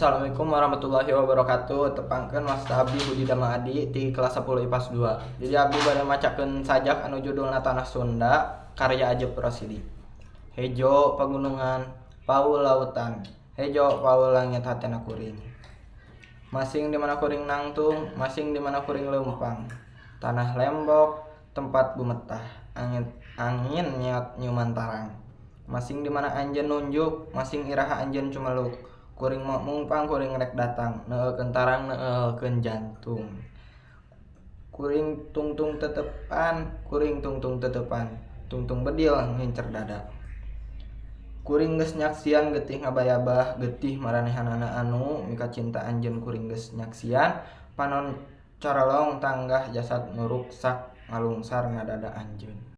Assalamualaikum warahmatullahi wabarakatuh. Tepangkeun, wasta abdi Budi Dama Adi ti kelas 10 IPA 2. Jadi abdi bade macakeun sajak anu judulna Tanah Sunda karya Ajep Rosidi. Hejo pagunungan, paul lautan, hejo paul langit hatena kuring. Masing di mana kuring nangtung, masing di mana kuring leumpang. Tanah lembok tempat bumetah, angin angin nyeot nyuman tarang. Masing di mana anjeun nunjuk, masing iraha anjeun cumeluk. Kuring maok mungpang, kuring rek datang, neueulkeun tarang, neueulkeun jantung. Kuring tungtung teuteupan, kuring tungtung teuteupan, tungtung bedil ngincer dada. Kuring geus nyaksian getih ngabayabah, getih maranehanana anu mikacinta anjeun. Kuring geus nyaksian panon carolong tanggah jasad nu ruksak ngalungsar na dada anjeun.